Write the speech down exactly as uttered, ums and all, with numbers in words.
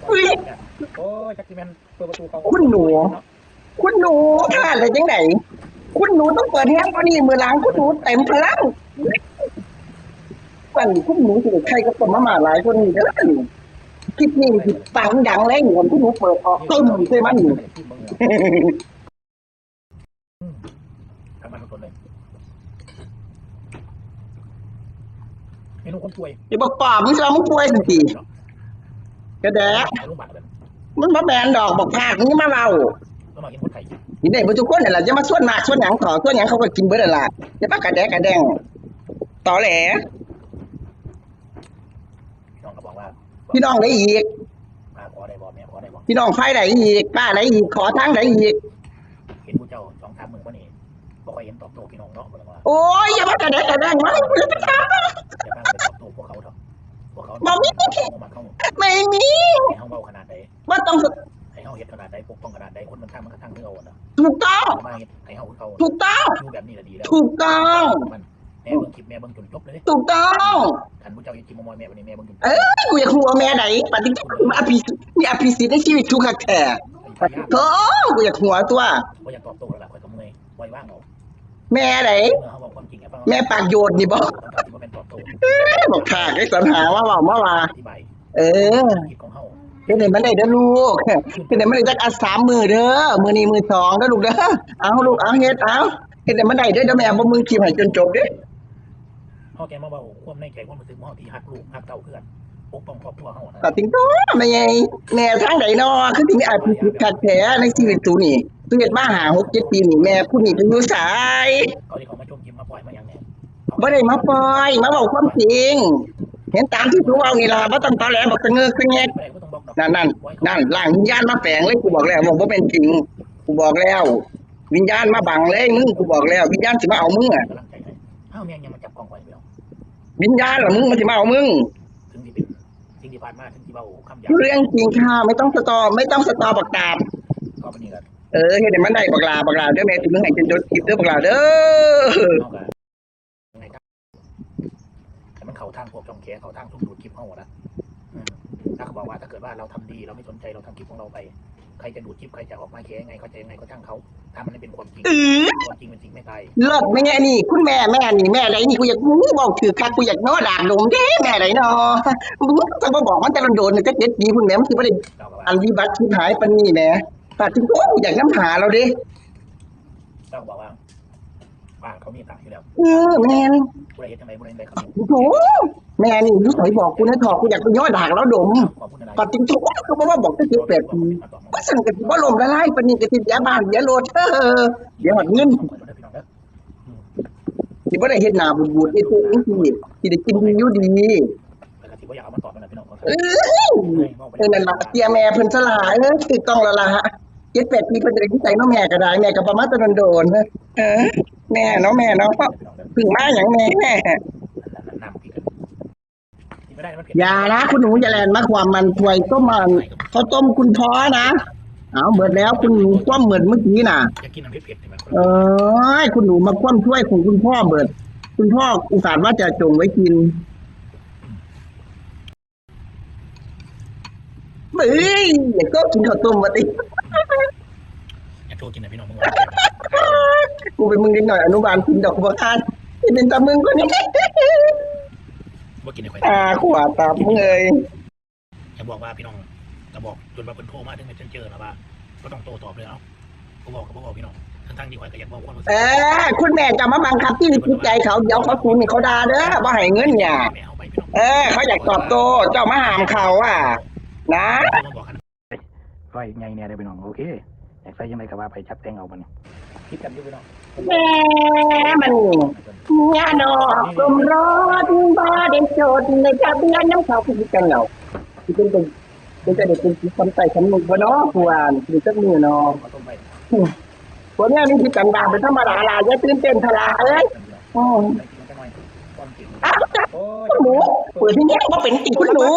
อุ้ย โอ้ย จักสิแม่นเปิดประตูเขา คุณหนู คุณหนู พลาดเลยจังได๋ คุณหนูต้องเปิดแฮงกว่านี้ มื้อหลังคุณหนูเต็มพลัง วันนี้คุณหนูสิได้ไข่กับต้มมาม่าหลายกว่านี้เด้อ คลิปนี้สิปังดังเลย คุณหนูเปิดออกตึ้มใส่มันนี่ อืม ทำมันสดๆเลย เมนูคนป่วย อย่าบอกปอบ มึงสิว่ามึงป่วยซั่นติ กะแดะ ไปโรงพยาบาลเลย มันบ่แม่นดอก บักพร้าว มึงอย่ามาเว้า ก็มากินคนไข้ กินได้เบิดทุกคนนั่นล่ะ อย่ามาชวนมากชวนหยัง ขอชวนหยังเขาก็กินเบิดนั่นล่ะ อย่ามากะแดะกะแด้ง ตอแหล พี่น้องก็บอกว่า พี่น้องได้อีก ป้าขอได้บ่ แม่ขอได้บ่ พี่น้องฝ่ายใดอีก ป้าใดอีก ขอทางใดอีก เห็นผู้เจ้าสองสามมื้อมานี่ บ่ค่อยเห็นตอบโต้พี่น้องเนาะ บ่ต้องว่า โอ้ย อย่ามากะแดะกะแด้ง มา อย่าตั้งไปตอบโต้พวกเขาเถาะ พวกเขา บ่มี บ่มักเขา ไม่มี ให้เฮาเว้าขนาดใด บ่ต้อง ให้เฮาเฮ็ดขนาดใด ปกป้องขนาดใด คนมันทางมันก็ทางคือเอาอะนะ ถูกต้อง มาเฮ็ดให้เฮาคือเอา ถูกต้อง อยู่แบบนี้แหละดีแล้ว ถูกต้อง มัน แม่เบิ่งคลิปแม่เบิ่งจนจบเลย ถูกต้อง คันผู้เจ้าเฮ็ดคลิปมอยๆแม่บัดนี้แม่เบิ่งจนจบ เอ้ย กูอยากหัวแม่ใด ปฏิบัติมีอภิสิทธิ์ มีอภิสิทธิ์ในชีวิตกูคักแท้ โธ่ กูอยากหัวตัว บ่อยากตอบโต้แล้วล่ะ ข้อยก็เมื่อย ปล่อยวางเอา แม่ใด เมื่อเฮาเว้าความจริงให้ฟัง แม่ปากโยนนี่บ่ มันก็สิบ่แม่นตอบโต้ เอ้ย บักพร้าว ไอ้สันหามาเว้ามาว่า อธิบาย เออ คิดของเฮา เฮ็ดให้มันได้เด้อลูก เฮ็ดให้มันได้จักอันสามมื้อเด้อ มื้อนี้มื้อสองเด้อลูกเด้อ เอาลูก เอาเฮ็ด เอา เฮ็ดให้มันได้เด้อ เดี๋ยวแม่บ่เบิ่งคลิปให้จนจบเด้อ เฮาแค่มาเว้าความในใจความรู้สึกของเฮาที่ฮักลูกฮักเต้าคือกัน ปกป้องครอบครัวเฮานะ ปาติงโต แม่ใหญ่ แม่ทางใดน้อ คือสิมีอภิสิทธิ์คักแท้ในชีวิตตูนี่ ตูเฮ็ดมาห้า หก เจ็ด ปีนี่ แม่ผู้นี้ไปอยู่ไส เขาที่เขามาชมคลิปมาปล่อยมาหยังแหน่ บ่ได้มาปล่อย มาเว้าความจริง เห็นตามที่ตูเว้านี่ล่ะ บ่ต้องตอแหลบักตะเงิกตะแงก บ่ได้บ่ต้องบอกดอก นั่น นั่น นั่น ร่างวิญญาณมาแฝงเลย กูบอกแล้วว่าบ่แม่นจริง กูบอกแล้ว วิญญาณมาบังเลยมึง กูบอกแล้ว วิญญาณสิมาเอามึงอะ กำลังใจให้ อ้าว แม่งยังมาจับกล้องไว้พี่น้อง วิญญาณล่ะมึง มันสิมาเอามึง ถึงสิเป็นสิ่งที่ผ่านมา ถึงสิเว้าคำหยาบ เรื่องจริงค่ะ ไม่ต้องสตอ ไม่ต้องสตอบักตาบ ก็ปานนี้ล่ะ เออ เฮ็ดให้มันได้บักหล้า บักหล้าเด้อ แม่สิมึงให้จนจบคลิปเด้อ บักหล้าเด้อ เอาก็ ยังไงครับ ให้มันเข้าทางพวกช่องแชร์ เข้าทางซุมดูดคลิปเฮาอะนะ อืม แล้วก็บอกว่าถ้าเกิดว่าเราทำดี เราไม่สนใจ เราทำคลิปของเราไป ใครจะดูดคลิป ใครจะออกมาแชร์ยังไง เขาจะยังไงก็ช่างเขา ถ้ามันไม่เป็นความจริง อือ ความจริงเป็นสิ่งไม่ตาย เลิศแม่นี่ คุณแม่ แม่นี่ แม่ใดนี่ กูอยากรู้ เว้าถือคัก กูอยากเนาะ ดากดมเด้ แม่ใดเนาะ มึงจะมาบอกมันแต่โดนๆ แต่เจ็ดปีพุ้นแหม มันสิบ่ได้ เจ้าก็ว่า อันวิบัติชิบหายปานนี้แหม ปาติงโต กูอยากนำหาเราเด้ เจ้าก็บอกว่า บ้านเขามีตังค์อยู่แล้ว เออ แม่น ผู้ใดเฮ็ดจังใดผู้ใดได้ครับ โอ้โห แม่นี่ อยู่ไสบอกกูแหน่เถาะ กูอยากไปเยาะดากลาวดม ขอบคุณหลายๆ ปาติงโต ก็บ่มาบอกตั้งแต่เจ็ดแปดปี ว่าซั่นก็สิบ่ล้มละลายปานนี้ ก็สิเสียบ้านเสียรถ เออ เดี๋ยวฮอดเงิน ขอบคุณนะพี่น้องเด้อ อืม สิบ่ได้เฮ็ดหน้าบูดๆ เฮ็ดตัวจังซี่ สิได้กินดีอยู่ดี แล้วก็สิบ่อยากเอามาตอบมันนะพี่น้อง เอ้ย เอ้ย นั่นล่ะ เสียแม่เพิ่นซะล่ะ เอ้ย ถูกต้องแล้วล่ะ เจ็ดแปดปีเพิ่นจะได้อยู่ไสเนาะ แม่ก็ได้ แม่ก็บ่มาแต่โดนๆ เออ แม่เนาะ แม่เนาะ เพิ่งมาหยังแม่ น้ำพริกกัน กินไม่ได้นะ มันเผ็ด อย่านะ คุณหนู อย่าแล่นมาคว่ำมันถ้วยต้มมัน ข้าวต้มคุณพ่อนะ เอาเบิดแล้ว คุณหนูคว่ำเบิดเมื่อกี้น่ะ อยากกินน้ำเผ็ดๆ นี่มัน เอ้ย คุณหนูมาคว่ำถ้วยของคุณพ่อเบิด คุณพ่ออุตส่าห์ว่าจะจงไว้กิน เฮ้ย อย่าโจ้กินข้าวต้มมาติ อยากโจ้กินนะพี่น้อง มึงว่า กูเป็นมึงนิดหน่อย อนุบาลกินดอกบัวคาด ที่เป็นตามึงคนนี้ บ่กินให้ข่อย อ่า ขวาตามมึงเอ้ย อยากบอกว่าพี่น้อง ก็บอกจนว่าเพิ่นโทรมาถึง Messenger แล้วว่า บ่ต้องโต้ตอบเลย เอ้า บ่บอกก็บ่บอกพี่น้อง ทั้งๆที่ข่อยก็อยากบอกความรู้สึก เออ คุณแม่จะมาบังคับที่จิตใจเขา เดี๋ยวเขาสูนนี่เขาด่าเด้อ บ่ให้เงินเนี่ย แม่เอาไปพี่น้อง เออ เขาอยากตอบโต้ เจ้ามาห้ามเขาอะ นะ มาบอกกัน ร้อยใหญ่แน่เด้อพี่น้อง โอเค อยากใส่จังได๋ก็ว่าไป จัดแต่งเอาบัดนี้ ผิดกันอยู่พี่น้อง แหม มันเมียนอกสมรสบ่ได้จดในทะเบียนนำเขา คือกันแล้ว สิเป็น เป็นจะได้เป็นสิทธิ์คำใต้คำนึงบ่เนาะ ผู้ว่านี่จักมื้อเนาะ ข้าวต้มไป อืม ผัวเมียมีผิดกันบ้างเป็นธรรมดาล่ะ อย่าตื่นเต้นทะลาเอ้ย อืม ไปกินกันจังหน่อย ความจริง อ้าว โอ้ย คุณหนู เปิดที่นี่บ่เป็นติคุณหนู